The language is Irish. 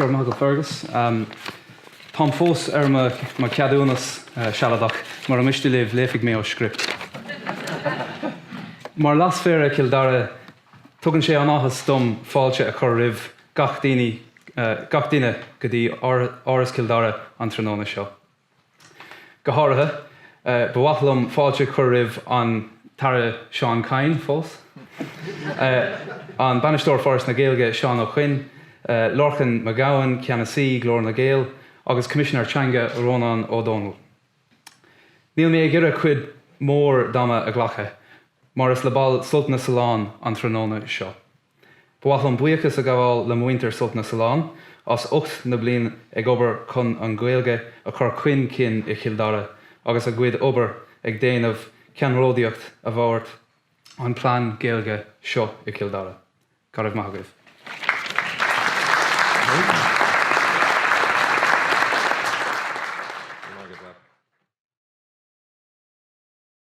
Go raibh maith agat Fergus. Táim fós ar mo cheadúnas sealadach, mura miste libh léifidh mé ó script. Mar Leas-Mhéara Chill Dara, tugann sé an-áthas dom fáilte a chur roimh gach daoine gach duine go dtí Áras Chill Dara an tráthnóna seo. Go háirithe, ba mhaith liom fáilte a chur roimh an tAire Seán Kyne, fós, an Bainisteoir Foras na Gaeilge Seán Ó Coinn, Lorcan Mac Gabhann, Ceannasaí Glór na nGael, agus Coimisinéir Teanga Rónán Ó Domhnaill. Níl mé ag iarraidh cuid mhór d'ama a ghlacadh, mar is le baill Sult na Sollán an tráthnóna seo. Ba mhaith liom buíochas a ghabháil le muintir Sult na Sollán as ucht na bliain ag obair chun an Ghaeilge a chur chun cinn i Chill Dara agus a gcuid obair ag déanamh ceannródaíocht a bhfabhart an plean Gaeilge seo i Cill Dara. Go raibh maith agaibh.